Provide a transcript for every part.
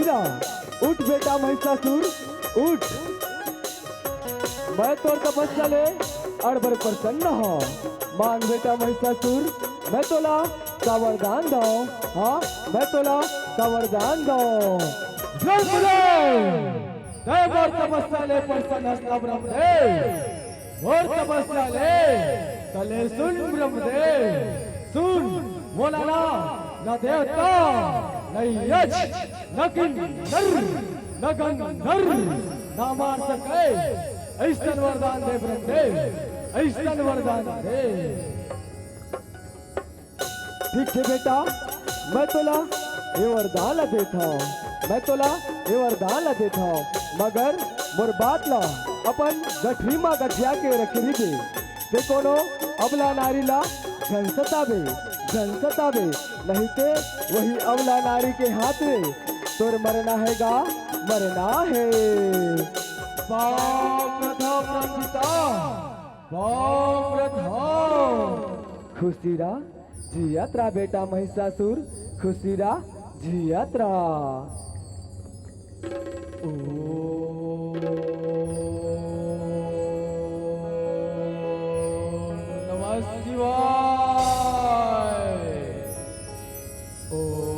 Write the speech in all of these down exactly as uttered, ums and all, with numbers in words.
उठ बेटा महिषासुर, उठ। मैं तोर तपस्या ले अड़बड़ प्रसन्न हौं। मांग बेटा महिषासुर, मैं तोला का वरदान दौं? हाँ, मैं तोला का वरदान दौं? ब्रह्मदेव, तैं मोर तपस्या ले प्रसन्न हस ना ब्रह्मदेव? मोर तपस्या ले, तले सुन ब्रह्मदेव, सुन, मोला ना, ना देवता, ना यक्ष, ना किन्नर, ना गंधर्व, ना मार सके, अइसन वरदान दे ब्रह्मदेव, अइसन वरदान दे। ठीक हे बेटा, मैं तोला ए वरदान ला देत हौं, मैं तोला ए वरदान ला देत हौं, मगर मोर बात ला अपन गठरी मा गठिया के रखे रहिबे। ते कोनो अबला नारी ला झन सताबे, झन सताबे, नहीं ते वही अबला नारी के हाथ में तोर मरना हे गा, मरना हे। पाँव परथौं परम पिता, पाँव परथौं। खुशी रह, जियत रह बेटा महिषासुर, खुशी रह, जियत रह। ओम नमः शिवाय। ओम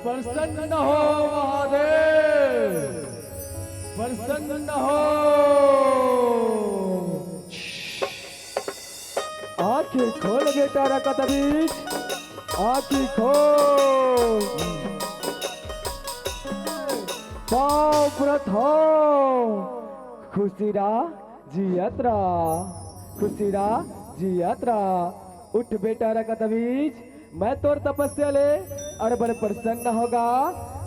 प्रसन्न हो महादेव, प्रसन्न हो। आँखी खोल बेटा रकतबीज, आँखी खोल। पाँव परथौं। खुशी रह, जियत रह, खुशी रह, जियत रह। उठ बेटा रकतबीज, मैं तोर तपस्या ले अड़बड़ प्रसन्न हौं गा,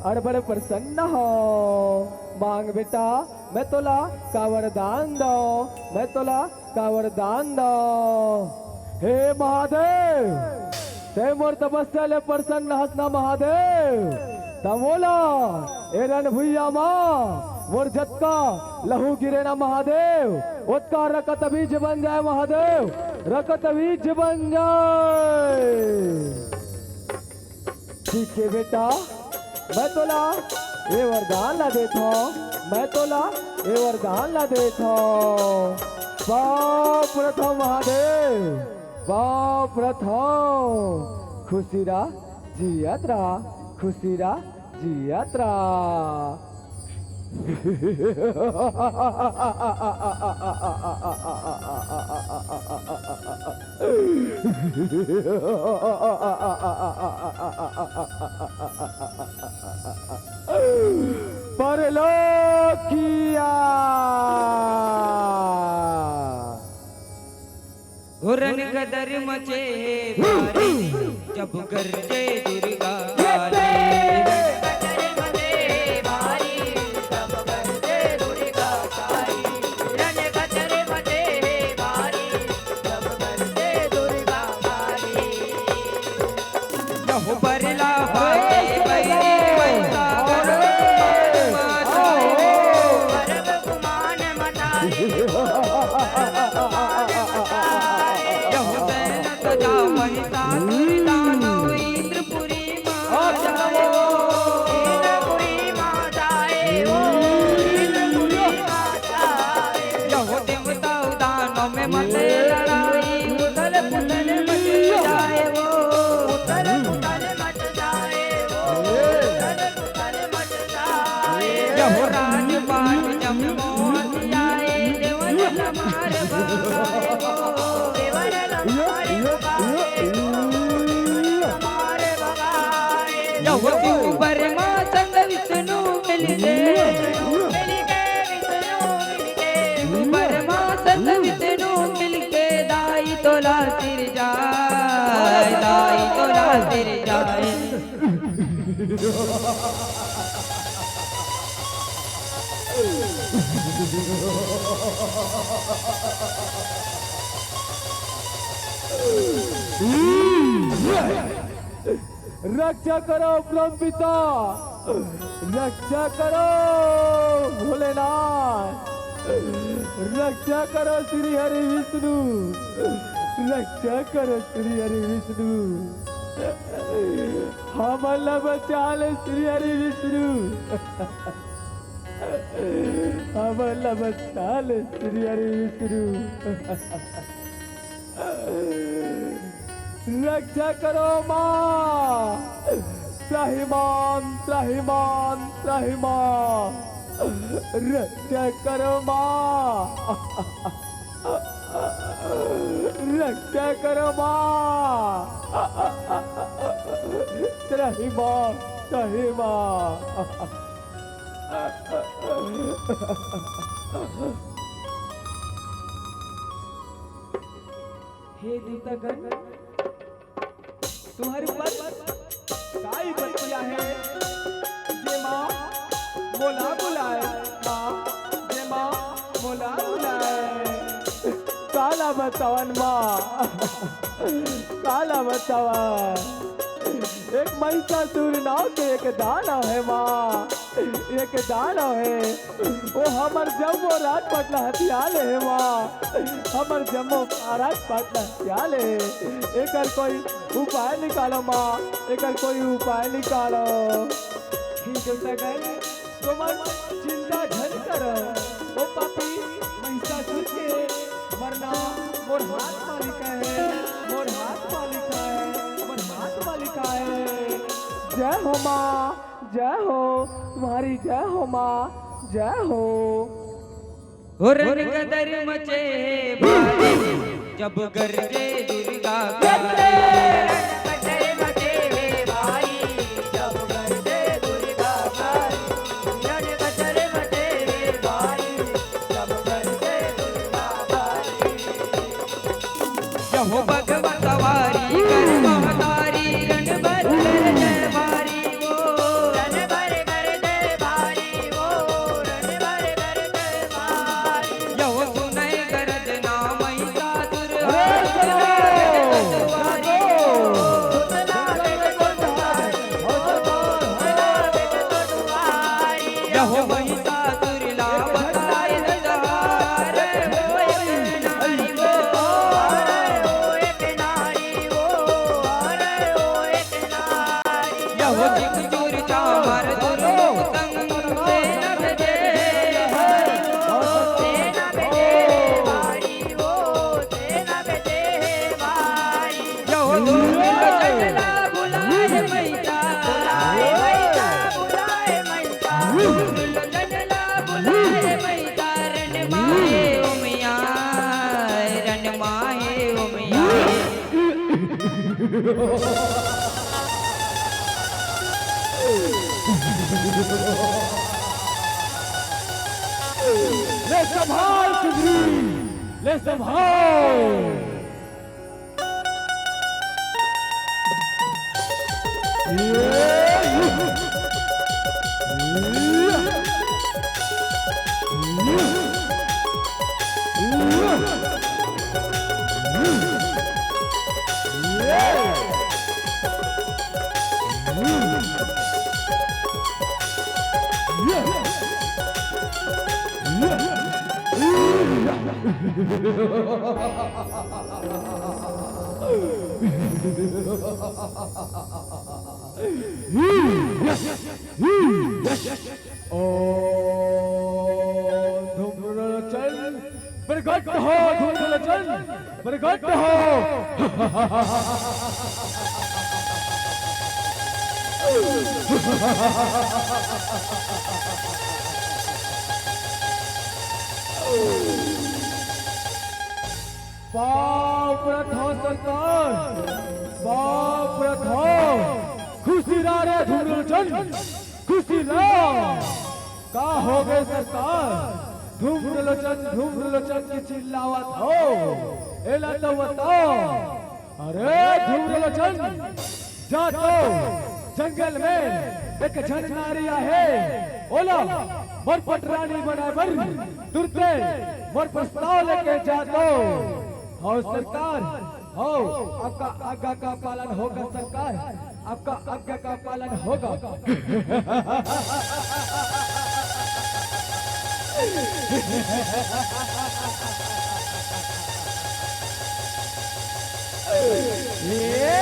अड़बड़ प्रसन्न हौं। मांग बेटा, मैं तोला का वरदान दौं, मैं तोला का वरदान दौं। हे महादेव, तैं मोर तपस्या ले प्रसन्न हस ना महादेव, त मोला ए रण भुइयां मा मोर जतका लहू गिरे ना महादेव, ओतका रकतबीज बन जाय महादेव, रकतबीज बन जाय। ठीक हे बेटा, मैं तोला ए वरदान ला देत हौं, मैं तोला ए वरदान ला देत हौं। पाँव परथौं महादेव, पाँव परथौं। खुशी रह, जियत रह, खुशी रह, जियत रह। परलोकिया। हो रण गदर मचे हे भारी, जब गरजे दुर्गा काली। यहु बरला पाए बैरी वैसा गरब गुमान मचाए। यहु सैन सजा महिषासुर दानव इंद्रपुरी मा जाए। इंद्रपुरी मा जाए वो, इंद्रपुरी मा जाए। यहु देवता दानव में मचे लड़ाई, उथल पुथल मच जाए वो। उथल पुथल मच जाए वो। उथल पुथल मच जाए। यहु राजपाट जब मोहन आए, देवल हमार भगाए वो। देवल हमार भगाए वो। हमार भगाए। यहु शिव ब्रह्मा संग विष्णु मिलके। मिलके विष्णु मिलके। ब्रह्मा संग विष्णु मिलके दाई तोला सिरजाए, दाई तोला सिरजाए। रक्षा करो परम पिता, रक्षा करो भोलेनाथ, रक्षा करो श्री हरि विष्णु, रक्षा करो श्री हरि विष्णु। हमन ला बचा ले श्री हरि विष्णु, हमन ला बचा ले श्री हरि विष्णु। रक्षा करो माँ, त्राहिमाम, त्राहिमाम, त्राहिमाम। रक्षा करो माँ, रक्षा करो माँ, त्राहिमाम, त्राहिमाम। हे देवतागण, तुम्हर ऊपर काई बतिया हे, जे माँ मोला बुलाए, माँ, जे माँ मोला बुलाए। काला बतावन माँ, काला बतावन। एक महिषासुर नाव के एक दानव हे माँ, एक दानव हे। ओ हमर जम्मो राजपाट ला हथिया ले हे माँ, हमर जम्मो राजपाट ला हथिया ले हे। एकर कोई उपाय निकालो माँ, एकर कोई उपाय निकालो। हे देवतागण, तुमन चिंता झन करो। ओ पापी महिषासुर के मरना मोर हाथ मा लिखा हे, मोर हाथ मा लिखा हे, मोर हाथ मा लिखा हे। जय हो माँ, जय हो, तुम्हारी जय हो माँ, जय हो। हो रन कदर मचे हे भारी, जब गरजे दुर्गा काली। यहो भगवत वारी, कर महतारी, रण भर कर जय भारी वो। रण भर कर जय भारी वो, रण भर कर जय भारी। यहो सुनय गरजना महिषासुर हारी। यहो महिषासुर ला बताए दे। ले संभाल सुग्रीव, ले संभाल। ओम धूम्रलोचन प्रकट हो, धूम्रलोचन प्रकट हो। पाँव परत हँव सरकार, पाँव परत हँव। खुशी रह रे धूम्रलोचन, खुशी रह। का होगे सरकार? धूम्रलोचन, धूम्रलोचन के चिल्लावत हव, एला तो बताव। अरे धूम्रलोचन, जा तो जंगल में एक झन नारी आहे, ओला मोर पटरानी बनाए बर तुरते मोर प्रस्ताव लेके जा तो। हव सरकार, हव, आपका आज्ञा का पालन होगा सरकार, आपका आज्ञा का पालन होगा। ये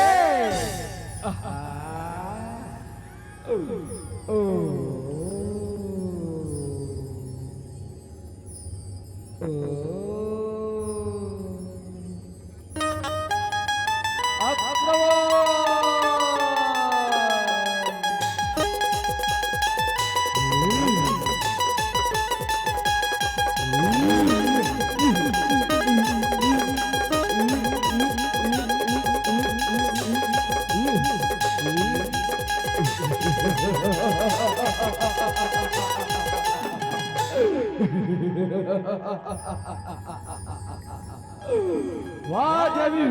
वाह देवी,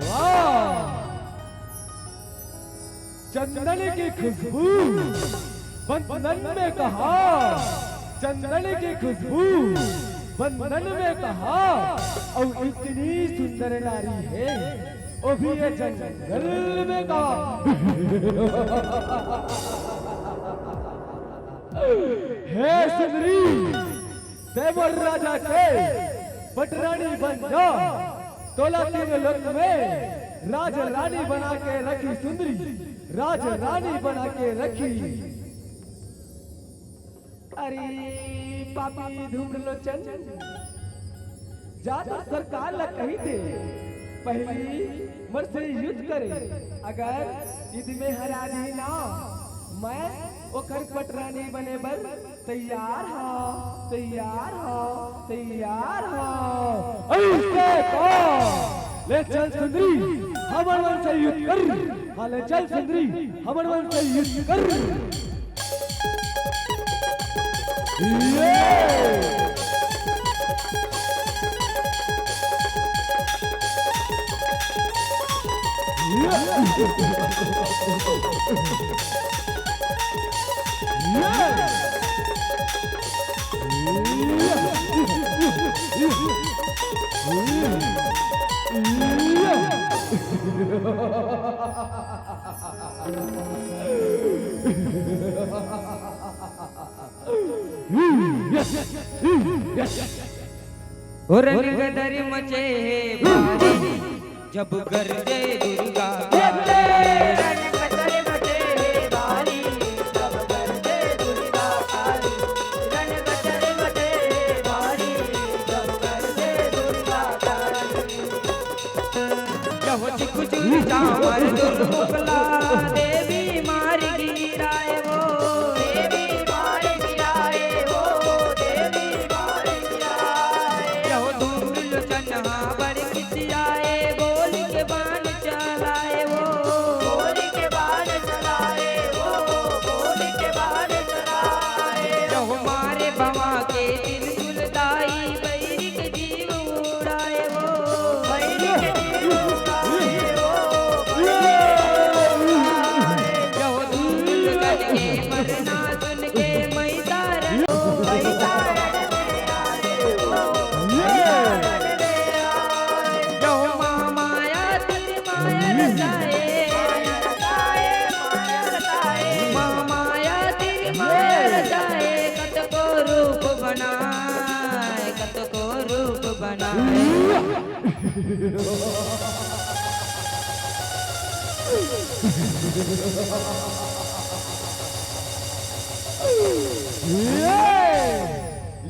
वाह। चंदन की खुशबू बंधन में कहा, चंदन की खुशबू बंधन में कहा, और इतनी सुंदर नारी है, वो भी ये जंगल में कहा। हे सुंदरी, तैं मोर राजा के पटरानी बन जा, तोला तीन लोक में राज रानी बना के रखी सुंदरी, राज रानी बना के रखी। अरे पापी धूम्रलोचन, जा तो सरकार ला कही दे, पहली मोर से युद्ध करे, अगर युद्ध में हरा दी ना, मैं ओकर पटरानी बने बर तैयार हो, तैयार हो, तैयार हो। ऐसे तो ले चल सुंदरी, हमर मन से युद्ध कर। हाँ, ले चल सुंदरी, हमर मन से युद्ध कर। ये! ओ रण गदर मचे हे भारी, जब गरजे दुर्गा काली। रण गदर मचे हे भारी, जब गरजे दुर्गा काली। रण गदर मचे हे भारी, जब गरजे दुर्गा काली। यहो चिखुचुर चामर दुर्मुखला, देवी मार गिराए वो। देवी मार गिराए वो, देवी मार गिराए। यहो धूम्रलोचन हा बड़ खिसियाए, बोल के बाण चलाए वो। बोल के बाण चलाए वो, बोल के बाण चलाए। यहो मारे भवां के तिल सुलताई, बैरी के जीव उड़ाए वो। बैरी के जीव उड़ाए वो। यहो धूम्रलोचन के मरना सुन के मैतारन, मैतारन में आए वो। मैतारन में आए। यहो महामाया तिरमाया रचाए। महामाया तिरमाया रचाए, कतको रूप बनाए, कतको रूप बनाए।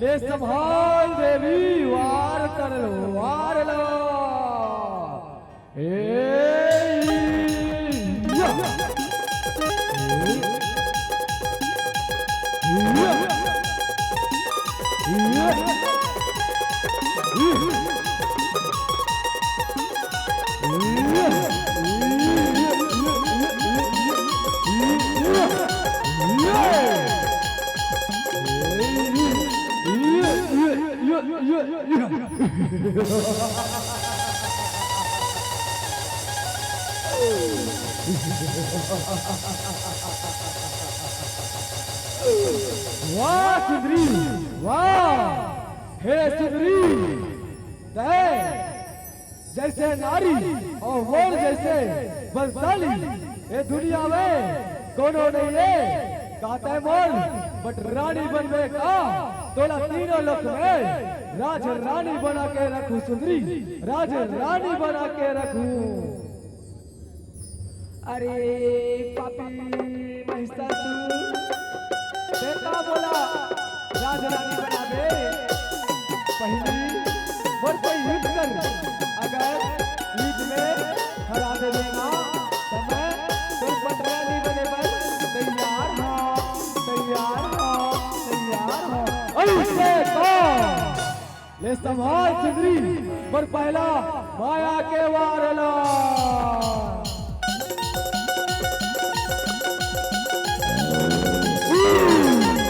ले संभाल देवी, वार कर लो, वार लो। ए, या। या। या। वाह सुंदरी, वाह। हे सुंदरी, तैं जैसे नारी और मोर जैसे बलशाली ए दुनिया में कोनो नहीं हे। का तैं मोर पटरानी बनबे का? तोला तीनों लोक में राज रानी बना के रखूं सुंदरी, राज रानी बना के रखूं। अरे पापी महिषासुर, तें का मोला राजरानी बनाबे? पहिली मोर से युद्ध कर, अगर युद्ध में हरा देबे ना, त मैं तोर पटरानी बने बर तैयार हंव, तैयार हंव, तैयार हंव। अइसे तो ले संभाल चुंदरी, मोर पहला माया के वार ला।